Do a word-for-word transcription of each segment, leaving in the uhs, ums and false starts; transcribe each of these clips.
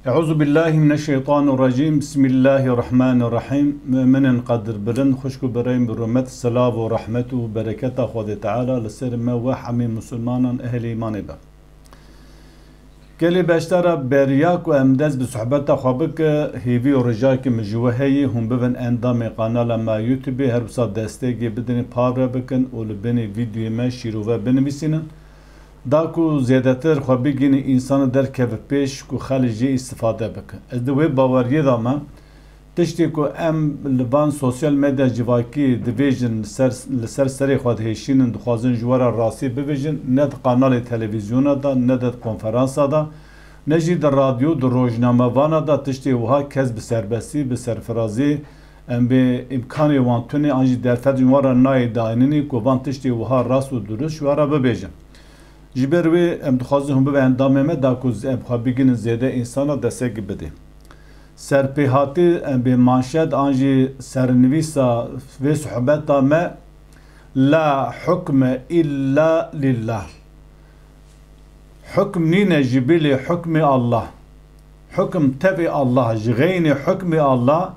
Euzu billahi mineşşeytanirracim. Bismillahirrahmanirrahim. Mu'minên qedirbilind, xwişk û birayên bi rûmet, selav û rehmet û bereketa Xwedê Teala li ser me we hemî misilmanan ehlê îmanê be. Gelê beşdara beriya ku em dest bi sohbeta xwe bike, hêvî û rica ki min ji we heye, hûn bibin endamê kanala me YouTubeê, her wisa destekê bidin, pavre bikin û li binê vîdeoyê me şîrove binivîsînin. Da ku zêdetir xwe bigihînin, însanê derkeve pêş ku xelk jê îstifade bike. Ez di wê baweriyê de me, tiştê ku em li van sosyal medya civakî dibêjin, li ser, li ser serê xwe dihêşînin, dixwazin ji we re rastî bibêjin, ne di kanalê televîzyona de, ne de di konferansa de, ne jî di radyo, di rojnamevana de tiştê wiha kes bi serbestî, bi serfirazî, em bi îmkanê wan tune an jî derfet ji wan re nayê dayînînê ku van tiştê wiha rast û dirust ji we re bibêjin. Ji ber wê em dixwazin hûn bibe endamê me, da ku z-, em xwe bigihînin zêde însana destekî bidê. Serpêhatî, em bê manşet an jî sernivîsa vê sohbeta me, "La hukme illa lillah." Hukm nîne ji bilî hukmê Allah. Hukm tevê Allah, ji xeynê hukmê Allah,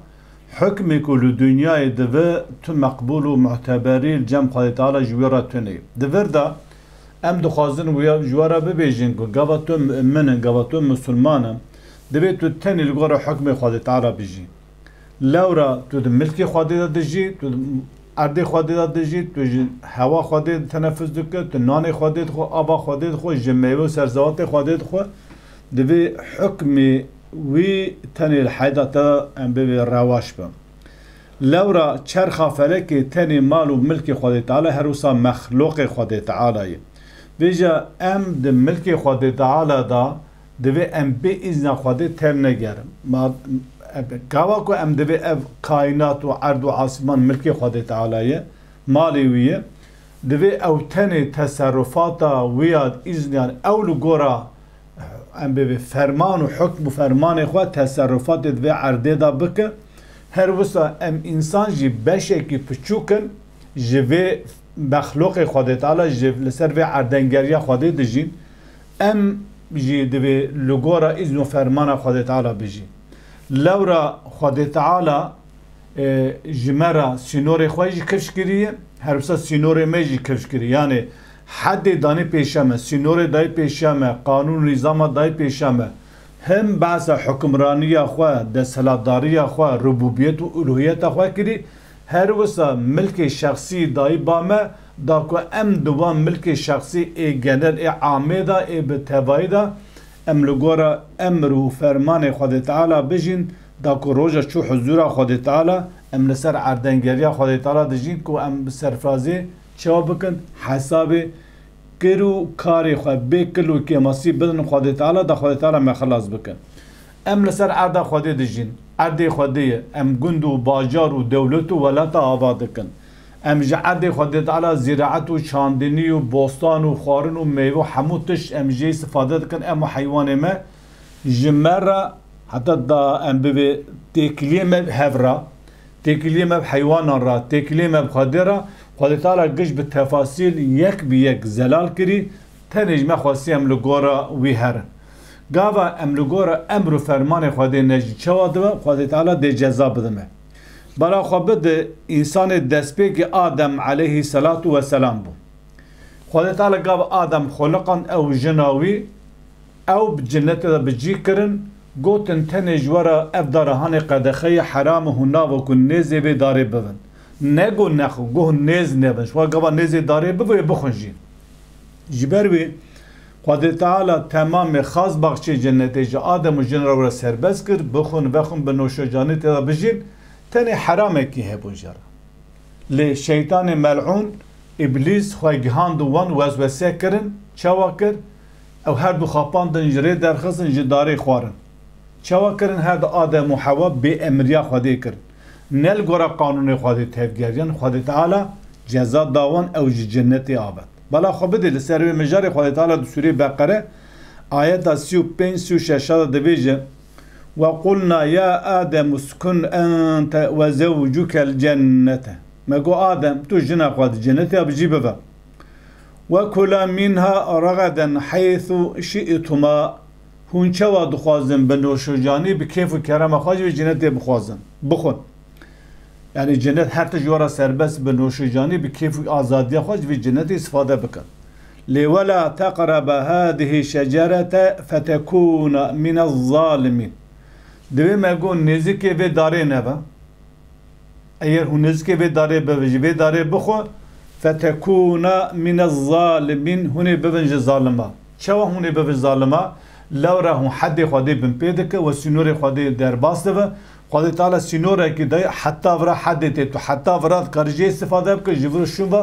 hukmê ku li dinyayê dibe tu meqbûl û muteberî li cem Xwedê Teala ji wî re tune. Di vir de em dixwazin wî ji we re bibêjin ku gava tu mu'min in, gava tu misilman in, divê tu tenê li gora hukmê Xwedê Teala bijî. Lewra tu di milkê Xwedê de dijî, tu di erdê Xwedê de dijî, tu ji hewa Xwedê tenefus dike, tu nanê Xwedê dixwe, ava Xwedê dixwe, ji meywe û serzewatê Xwedê dixwe, divê hukmê wî tenê li heyda te em bibê rewaş be. Lewra çerxa felekê tenê mal û milkê Xwedê Teala, her wisa mexloqê Xwedê Teala ye. Vêca em di milkê Xwedê Teala de divê em bê îzna Xwedê tev negerin. Ma, gava ku em divê ev kaînat û erd û asman milkê Xwedê Teala ye, malê wî ye, divê ew tenê teserufata wî ya îzniyan ew li gora em bê ferman û hukm û fermanê xwe teserufatê di vê erdê de bike. Her wisa em însan jî beşekî piçûk in ji vê mexloqê Xwedê Teala, ji, li ser vê erdengeriya Xwedê dijîn. Em jî divê li gora îzn û fermana Xwedê Teala bijîn. Lewra Xwedê Teala e, ji me re sînorê xwe jî kifş kiriye, her wisa sînorê me jî kifş kiriye. Yanê hedê danî pêşe me, sînorê dayî pêşe me, qanûn nîzama dayî pêşe me. Him behsa hukimraniya xwe, desthilatdariya xwe, rububiyet û uluhiyeta xwe kirî, her wisa milkê şexsî dayî ba me, da ku em di wan milkê şexsî ê genel, ê amê de, ê bi tevayî de, em li gora emr û fermanê Xwedê Teala bijîn, da ku roja çû huzûra Xwedê Teala, em li ser erdengeriya Xwedê Teala dijîn ku em bi serfirazê çawa bikin, hesabê kir û karê xwe bê kil û kêmasî bidin Xwedê Teala, da Xwedê Teala me xilas bikin. Em li ser erda Xwedê dijîn, erdê Xwedê ye, em gund û bajar û dewlet û welata ava dikin. Em ji erdê Xwedê Teala zîraet û çandinî û bostan û xwarin û meyve û hemû tişt em jê îstifade dikin, em û heywanê me, ji me re, heta da em bibê têkiliyê me bi hev re, têkiliyê me bi heywanan re, têkiliyê me bi Xwedê re, Xwedê Teala giş bi tefasîl yek bi yek zelal kirî, tenê ji me xwestî em li gora wî herin. Gava em li gora emr û fermanê Xwedê nejî çawa dibe, Xwedê Teala dê ceza bide me. Bala xwe bide, însanê destpêkê Adem aleyhî selatu weselam bû. Xwedê Teala gav Adem xuliqand ew jina wî, ew bi cinnetê de bi cî kirin, gotin, "Tenê ji we re ev dara hanê qedexe ye, heram e, hûn nava ku nêzê vê darê bibin." Negot nexwin, got, "Hûn nêz nebin, ji we gava nêzê darê bibin, wê bixwin jî." Ji ber wê Xwedê Teala temamê xas baxçê cennetê ji Adem û jin re were serbest kir, bixwin, vexwin, bi noşecanî tê de bijîn, tenê heramekî hebû jê re. Lê şeytanê mel'ûn, Îblîs, xwe gihand û wan weswese kirin, çawa kir? Ew her du xapandin ji rê derxistin, ji darê xwarin. Çawa kirin? Her du Adem û Hewa bê emriya Xwedê kirin. Ne li gora qanûnê Xwedê tevgeriyan, Xwedê Teala ceza da wan, ew ji cennetê avet. Bala xwe bidê, li ser wê mijarê Xwedê Teala di Sûreyê Beqere, ayeta sî û pênc, sî û şeş de dibêje, "Ve qulna ya Adem uskun ente ve zewcukel cennete." Me got, "Adem, tu jina xwe di cennetê ya bi cî bibe. Ve kula minha ragaden heythu şi'tuma." Hûn çawa dixwazin bi noşocanî, bi kêf û kerema xwe ji vê cenetê bixwazin, bixwin? Yanî cenet her tişt ji we re serbest, bi noşocanî, bi kêf û azadiya xwe ji vê cenetê îstifade bikin. Lê wela teqreba hadihî şecerete fetekûna mine zalimîn. Divê me got nêzikê vê darê nebe. Eger hûn nêzikê vê darê bibin, ji vê darê bixwe, fetekûna mine zalimîn, hûn ê bibin ji zalima. Çawa hûn ê bibin zalima? Lewra hûn hedê Xwedê binpê dike, we sînorê Xwedê derbas dibe. Xwedê Teala sînorekî daye, heta vira hedê tê, tu heta vira dikarî jê îstifade bike, ji vir û şûn ve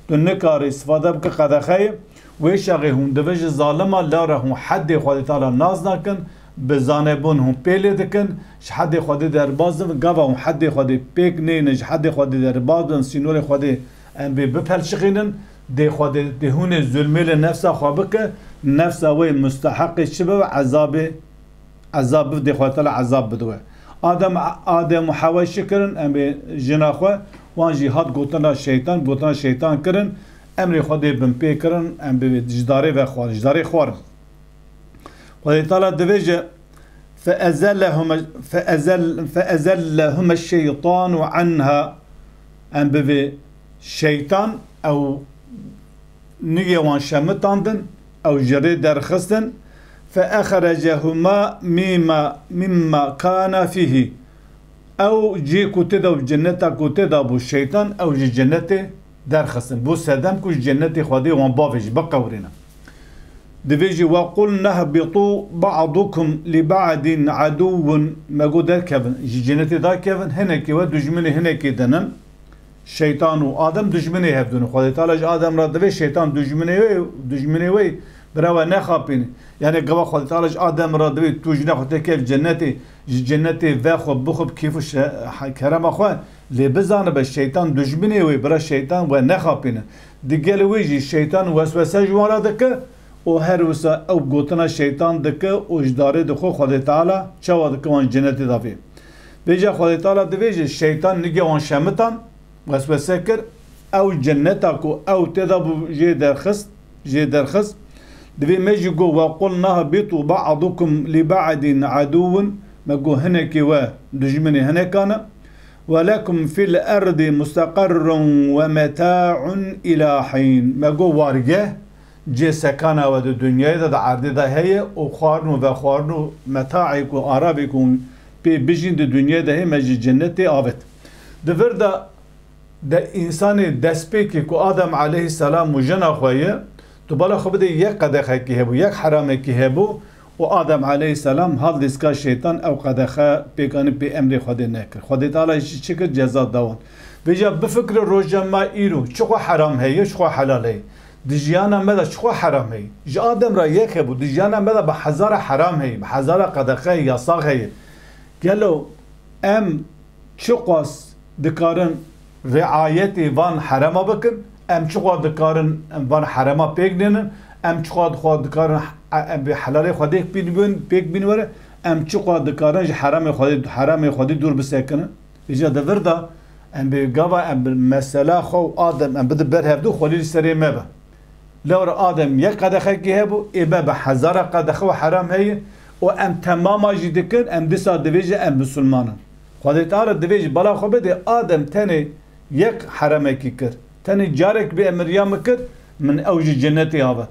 tu nikarî îstifade bike, qedexe ye. Wê çaxê hûn divê ji zalima, lewra hûn hedê Xwedê Teala nas nakin, bi zanebûn hûn pêlê dikin, ji hedê Xwedê derbas dibin, gava hûn hedê Xwedê pêk neynin, ji hedê Xwedê derbas bin, sînorê Xwedê em bê bipelçixînin, dê Xwedê, dê hûn ê zulmê li nefsa xwe bike, nefsa wê musteheqê çi bibe? Ezabê, ezab bibe, dê Xwedê Teala ezab bide we. Adem, Adem û Hewa çi kirin? Em bê jina xwe, wan jî hat gotina şeytan, gotina şeytan kirin, emrê Xwedê binpê kirin, em bê ji darê vexwarin, ji darê xwarin. Xwedê Teala divêje, "Fe ezellehuma, fe ezel-, fe ezellehuma şeytanu anha." Em bivê şeytan ew nigê wan şemitandin, ew ji rê derxistin. "Fe exrecehuma mîma, mimma kana fîhî." Ew cê ku tê de bû, cenneta ku tê de bû şeytan, ew ji cennetê derxistin. Bû sedem ku ji cennetê Xwedê wan bavêjî, biqewirîne. Divê jî, "Ve qulna hbitu ba'dukum li ba'din aduwwun." Me got derkevin, ji cennetê dakevin, hinekî we dijminê hinekî dinin. Şeytan û Adem dijminê hevdû ne. Xwedê Teala ji Adem re divê şeytan dijminê wê, dijminê wê bira we nexapîne. Yani gava Xwedê Teala ji Adem re divê tu jina xwe têkev cennetê, ji cennetê vexwe, bixwe bi kêf û şe-, ha-, kerema xwe, lê bizanibe şeytan dijminê wê, bira şeytan we nexapîne. Digel wê jî şeytan weswese ji wan re dike û her wisa ew gotina şeytan dike û ji darê dixwe Xwedê Teala çawa dike wan cennetê davê. Vêca Xwedê Teala divêje şeytan nigê wan şemitan, weswese kir, ew cenneta ku ew tê de bû jê derxist, jê derxist. Divê me jî got, "Ve qulna hbitu ba'dukum li ba'din aduwwun." Me got, "Hinekî we dijminê hinekan e. Ve lekum fil erdi mustaqarrun ve meta'un ila hin." Me got, "Wargeh, cê sekana we di dinyayê de, di erdê de heye û xwarin û vexwarin û metaê ku, arabê ku pê bijîn di dinyayê de heye, me ji cennetê avêt." Di vir de de însanê destpêkê ku Adem aleyhisselam û jina xwe ye, tu bala xwe bidê yek qedexekî hebû, yek heramekî hebû û Adem aleyhisselam hal dîska şeytan ew qedexe pêkanî pê emrê Xwedê nekir. Xwedê Teala jî çi kir? Ceza da wan. Vêca bifikire roja me îro, çi xwe heram heye, çi xwe helal heye. Di jiyana me de çi xwe heram heye. Ji Adem re yek hebû, di jiyana me de bi hezara heram heye, bi hezara qedexe heye, yasax heye. Gelo em çiqas dikarin riayetê van herema bikin, em çiqas dikarin van herema pêk nênin, em çiqas xwe dikarin, em bi helalê Xwedê pêk bin, pêk bin were, em çiqas dikarin ji heremê Xwedê, heremê Xwedê dûr bisekinin. Îca di vir de em bi gava em bi mesela xwe û Adem em bidin ber hevdu, xwelî li serê me be. Lewra Adem yek qedexekî hebû, ê me bi hezara qedexe û heram heye û em temama jî dikin, em dîsa divêjin em misilman in. Xwedê Teala divêjî bala xwe bidê, Adem tenê yek heremekî kir. Tenê carek bi emriya min kir, min ew ji cennetê avêt.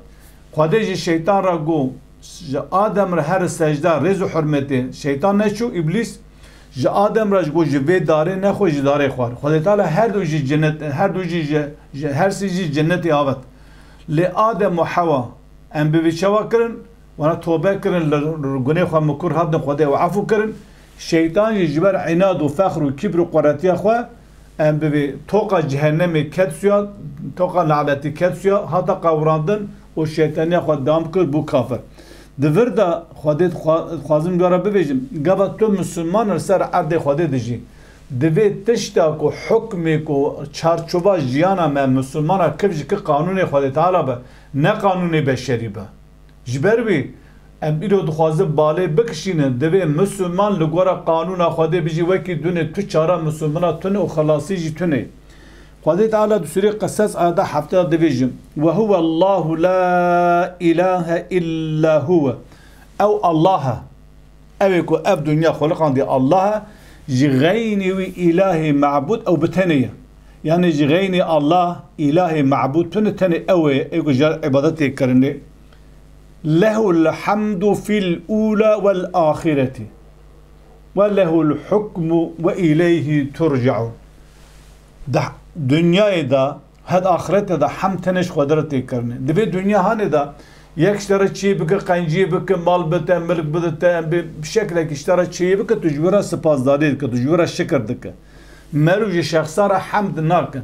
Xwedê ji şeytan re got, ji Adem re her secda rêz û hurmetê, şeytan neçû, Îblîs, ji Adem re ji got, ji vê darê nexwe, ji darê xwar. Xwedê Teala her du jî cennet, her du jî ji, ji, her sê jî cennetê avêt. Lê Adem û Hewa, em bi vî çawa kirin? Wana tobe kirin, li, li gunê xwe mikur hatin, Xwedê ew efû kirin. Şeytan jî ji ber înad û fexr û kibr û quretiya xwe, em bibê toqa cehennemê ket suya, toqa lanetî ket suya, hata qewirandin û şeytaniya xwe dewam kir, bû kafir. Di vir de Xwedê dixwa-, dixwazim cara bibêjim, gava tu misilman li ser erdê Xwedê dijî. Divê tişta ku hukmê ku çarçova jiyana me misilmana kiv ji ki qanûnê Xwedê Teala be, ne qanûnê beşerî be. Ji ber wî, em îro dixwazin balê bikişînin, divê misilman li gora qanûna Xwedê bijî, wekî dunê tu çara misilmana tune û xelasî jî tune. Xwedê Teala di Sûrê Qesas ayeta heftê de divêjin, "Ve huwe Allahu la ilahe illa huwe Ew Allah e. Ew ê ku ev dinya xweliqandiye Allah e, ji xeynî wî îlahê mebûd ew bi tenê ye. Yanî ji xeynî Allah îlahê mebûd tune, tenê ew ê, ê ku ji îbadetê kirinê. Lehul hemdu fil ûla wel axireti. Ve lehul hukmu ve ileyhi turcaun. Di dinyayê de, het axirete de hem tenê ji Xwedê re tê kirinê. Di vê dinya hanê de yek ji te re çiyê bike, qenciyê bike, mal bide te, milk bide te, em bê bi şeklekî ji te re çiyê bike, tu ji wî re sipasdarî dike, tu ji wî re şikir dike. Merû ji şexsa re hemd nake.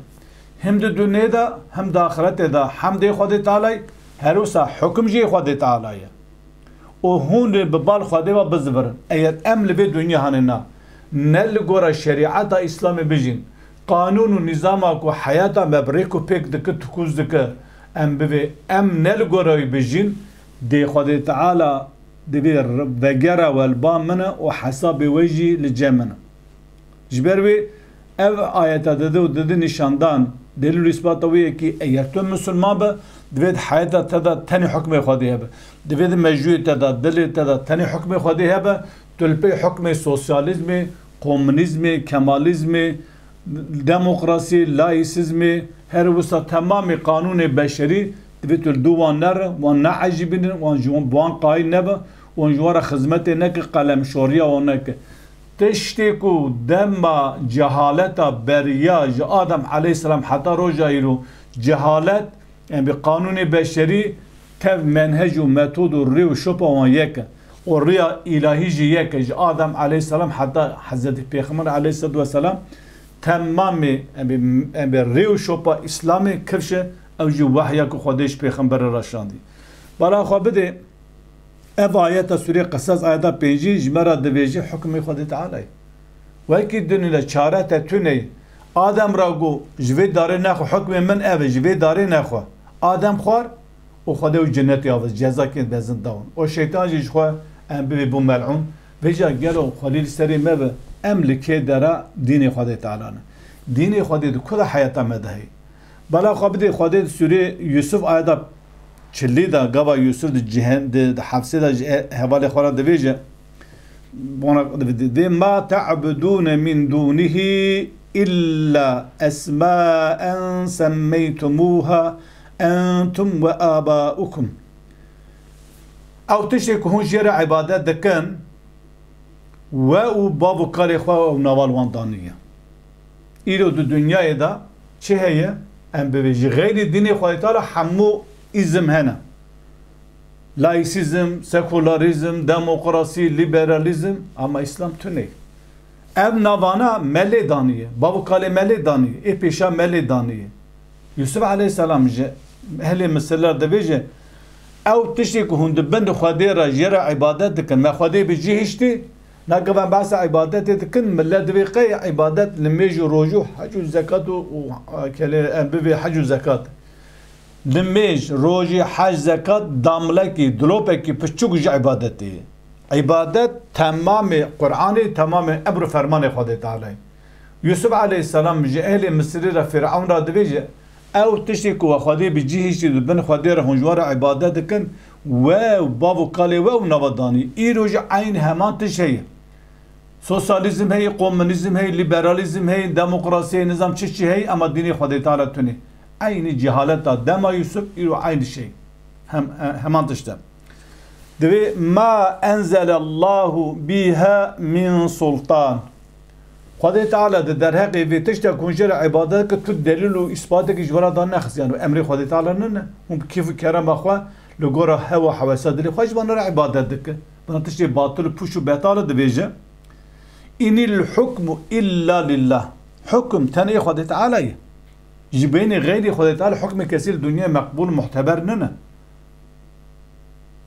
Hem di dinyê de, hem di axirete de hemdê Xwedê Teala ye, her wisa hukim jî Xwedê Teala ye. Û hûn ê bi bal Xwedê ve bizivirin. Eger em li vê dinya hanê na, ne li gora şerîeta Îslamê bijîn, qanûn û nîzama ku heyata me bi rêk û pêk dike, tikûz dike, em bivê, em ne li gora wî bijîn, dê Xwedê Teala divê r-, vegera we li ba min e û hesabê we jî li cem min e. Ji ber wê ev ayeta dide û dide nîşandan, delîl û îsbata wê ye kî eger tu misilman be, divê di heyata te de tenê hukmê Xwedê hebe. Divê di mejûyê te de, dilê te de tenê hukmê Xwedê hebe, tu li pey hukmê sosyalîzmê, komunîzmê, kemalîzmê, demokrasî, laîsîzmê, her wisa temamê qanûnê beşerî, divê tu li dû wan nere, wan neecibînin, wan ji wan, bi wan qayîl nebe, wan ji wan re xizmetê neke, qelemşoriya wan neke. Tiştê ku dema cehaleta beriya ji Adem aleyhisselam heta roja îro cehalet, em bi qanûnê beşerî tev menhec û metod û rê û şopa wan yek e. Û riya îlahî jî yek e. Ji Adem aleyhisselam heta Hezretî Pêxember aleyhisselatu vesselam temamê, em bi, em bi rê û şopa Îslamê kifş e, ew jî wehya ku Xwedê ji Pêxemberê re şandî. Bala xwe bidê, ev ayeta Sûrê Qesas ayeta pêncî ji me re divêje hukmê Xwedê Teala ye. Wekî dinê de çare te tune ye. Adem ra got, ji vê darê nexwe, hukmê min ev e, ji vê darê nexwe. Adem xwar û Xwedê û cinnetê avêt, cezakê mezin dawin. Û şeytan jî ji xwe em bibê bû mel'ûn. Vêca gelo xwelî li serê me be, em li kê dera dînê Xwedê Teala ne? Dînê Xwedê di ku de heyata me de heye? Bala xwe bidê Xwedê di Sûrê Yûsuf ayeta çilî de, gava Yûsuf di cihen-, di, di hefsê de ji e-, hevalê xwe re divêje, bona divê, "Ma ta'budûne min dûnihî illa esmaen semmeytumûha entum ve abaukum." Ew tiştê ku hûn jê re îbadet dikin, we û bav û kalê xwe ew nava li wan daniye. Îro di dinyayê de çi heye? Em bibê ji xeyrî dînê Xwedê Teala hemû îzm hene. Laîsîzm, sekularîzm, demokrasî, lîberalîzm, ama Îslam tune. Ev navana me lê daniye, bav û kalê me lê daniye, ê pêşa me lê daniye. Yûsuf aleyhisselam ji ehlê Misirler dibêje, ew tiştê ku hûn di bin Xwedê re jê re îbadet dikin, me Xwedê bi cî hiştî, na gava behsa îbadetê dikin, millet divê qey îbadet, nimêj û rojî û hec û zekat û, û, kelê, em bivê hec û zekat. Nimêj, rojî, hec, zekat, damlekî, dilopekî piçûk ji îbadetê ye. Îbadet temamê Qur'anê, temamê emr û fermanê Xwedê Teala ye. Yûsuf aleyhisselam ji ehlê Misirî re Fîrewn re divêje, ew tiştê ku we Xwedê bi cî hiştî di bin Xwedê re hûn ji wan re îbadet dikin, we û bav û kalê we ew nava danî. Îro jî eyn heman tişt heye. Sosyalîzm heye, komunîzm heye, lîberalîzm heye, demokrasî heye, nizam çi çi heye, ema dînê Xwedê Teala tune. Eynî cehaleta dema Yûsuf, îro eynî şey. Hem, heman tişt e. Divê ma enzelallahu biha min sultan. Xwedê Teala di derheqê vê tiştek hûn jê re îbadet kir, tu delîl û îspatekî ji we re da nexist, yanî emrê Xwedê Teala nine. Hûn bi kêf û kerema xwe li gora hewa hewesa dilê xwe ji van re îbadet dike. Bana tiştê batil û pûç û betal e dibêje. Inil hukmu illa lillah. Hukm tenê Xwedê Teala ye. Ji bênê xeyrî Xwedê Teala hukmê kesî li dinyayê meqbûl, muhteber nine.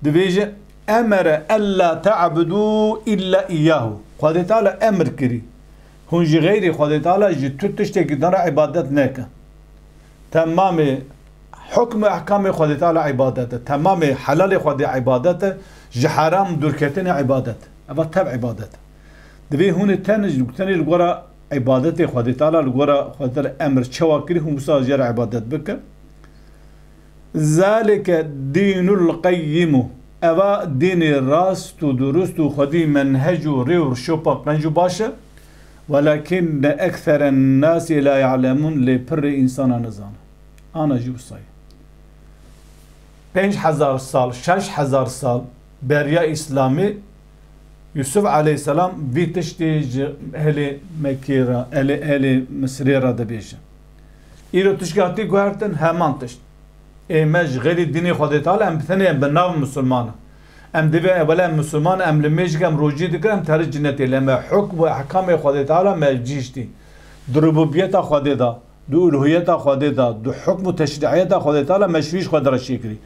Divêje, "Emere ella ta'budu illa iyyahu." Xwedê Teala emir kirî. Hûn ji xeyrî Xwedê Teala ji tu tiştekî din re îbadet nekin. Temamê hukm û ehkamê Xwedê Teala îbadet e. Temamê helalê Xwedê îbadet e. Ji heram dûrketinê îbadet e. Eva tev îbadet e. Divê hûn ê tenê, tenê li gora îbadetê Xwedê Teala, li gora Xwedê Teala emir çawa kirî, hûn wisa jê re îbadet bikin. Zalike dînul qeyyimu. Eva dînê rast û durust û xwedî menhec û rê û rişopa qenc û baş e. Welakinne ekseren nasi la ya'lemun, lê pirrê însana nizane. Ana jî wisa ye. Pênc hezar sal, şeş hezar sal beriya Îslamê Yusuf aleyhisselam vî tiştê ji ehlê Mekkê re, ehlê, ehlê Misirê re dibêje. Îro tiştê hatî guhertin, heman tişt. Ê me ji xêrî dînê Xwedê Teala em bi tenê em bi nav Misilman in. Em divê ewele em Misilman, em limêjik, em rojî dikin, em terî cinetê. Lê me hukm û ehkamê Xwedê Teala me cî hiştî. Di rububiyeta Xwedê de, di uluhiyeta Xwedê de, di hukm û teşrîiyeta Xwedê Teala me ji vî ji xwe de re çêkirî.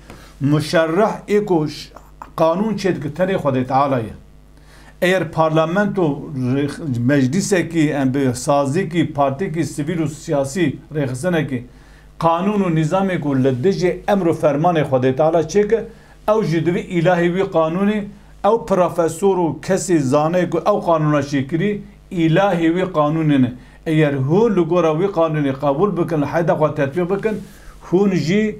Muşerreh ê ku ş-, qanûn çêdike tenê Xwedê Teala ye. Eger parlamento rêx-, meclîsekî, em bi sazîkî, partîkî sivîl û siyasî rêxistinekî qanûn û nîzamê ku li dijî emr û fermanê Xwedê Teala çêke, ew jî divê îlahê wî qanûnê, ew profesor û kesê zane ku ew qanûna çêkirî, îlahê wî qanûnê ne. Eger hûn li gora wî qanûnê qebûl bikin, li heyda xwe tetbîq bikin, hûn jî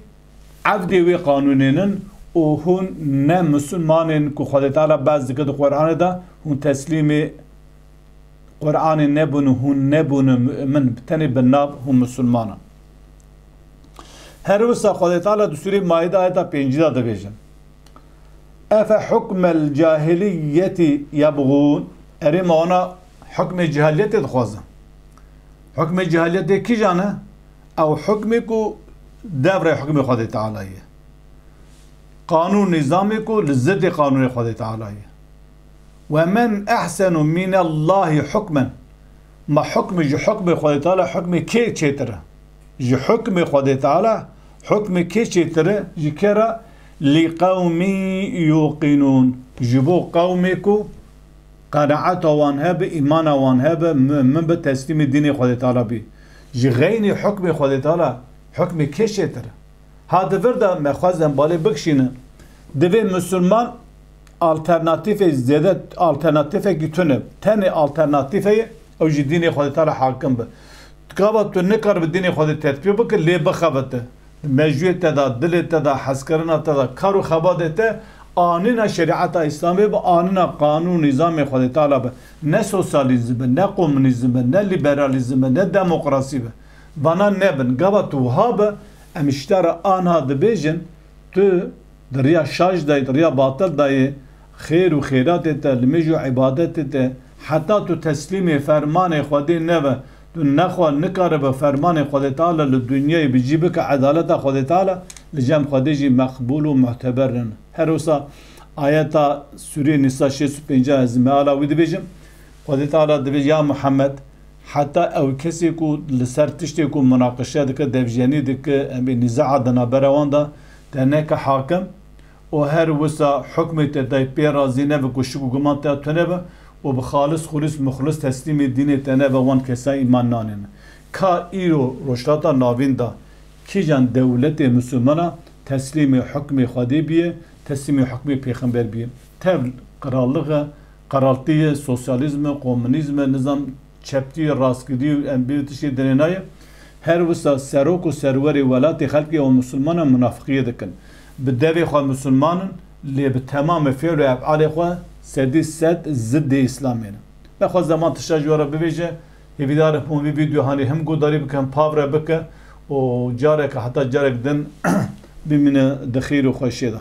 evdê wê qanûnê nin û hûn ne Misilmanên ku Xwedê Teala behs dike di Qur'anê de, hûn teslîmê Qur'anê nebûn û hûn nebûne mu'min, tenê bi nav hûn Misilman in. Her wisa Xwedê Teala di Sûrê Maîde ayeta pêncî de dibêje, "Efe hukmel cahiliyeti yebğûn?" Erê, ma wana hukmê cahiliyetê dixwazin. Hukmê cahiliyetê kîjan e? Ew hukmê ku devrê hukmê Xwedê Teala ye. Qanûn nîzamê ku li ziddê qanûnê Xwedê Teala ye. "Ve men ehsenu minallahi hukmen." Ma hukmê ji hukmê Xwedê Teala hukmê kê çêtir e? Ji hukmê Xwedê Teala hukmê kê çêtir e? Ji kê re? "Li qewmin yuqinûn." Ji bo qewmê ku qenaeta wan hebe, îmana wan hebe, mu'min be, teslîmê dînê Xwedê Teala bî. Ji xeynî hukmê Xwedê Teala hukmê kê çêtir e? Ha di vir de me xwest em balê bikişînin. Divê Misilman alternatîfê zêde, alternatîfekî tune. Tenê alternatîfeyê ew jî dînê Xwedê Teala hakim be. Gava tu nikaribî dînê Xwedê tetbîq bike, lê bixebite. Mejûyê te de, dilê te de, hezkirina te de, kar û xebatê te, anîna şerîeta Îslamê be, anîna qanûn û nîzamê Xwedê Teala be. Ne sosyalîzm be, ne komunîzm be, ne lîberalîzm be, ne demokrasî be. Vana nebin. Gava tu wiha be, em ji te re aniha dibêjin, tu di riya şaş de yî, di riya batil de yî, xêr û xêratê te, limêj û îbadetê te, heta tu teslîmê fermanê Xwedê nebe, tu nexwe nikaribe fermanê Xwedê Teala li dinyayê bi cî bike, edaleta Xwedê Teala li cem Xwedê jî meqbûl û muteber in. Her wisa ayeta Sûreyê Nîsa şêst û pêncî ez meala wî dibêjim. Xwedê Teala dibêje, ya Muhammed, heta ew kesê ku li ser tiştê ku munaqişe dike, devjenî dike, em ê nîzaa di navbera wan de, te neke hakim û her wisa hukmê te dayê pê razî nebe ku şik û guman te tune be û bi xalis xulîs muxlis teslîmê dînê te nebe, wan kesa îman nanêne. Ka îro Rojhilata Navîn de kîjan dewletê Misilmana teslîmê hukmê Xwedê biye, teslîmê hukmê pêxember biye? Tev qirallixe, qiraltî ye, sosyalîzm e, komunîzm e, nizam çeptî, rastgirî û em bê tiştê dinê nayê. Her wisa serok û serwerê welatê xelkê ew misilman in, munafiqiyê dikin. Bi devê xwe misilman in, lê bi temamê fêl û efalê xwe sedî sed ziddê Îslamê ne. Me xwe zeman tişta ji we re bibêje, hêvîdar im hûn vî vîdeo hanê him guhdarî bikin, pav re bike û careke heta carek din bimîne di xêr û xweşiyê de.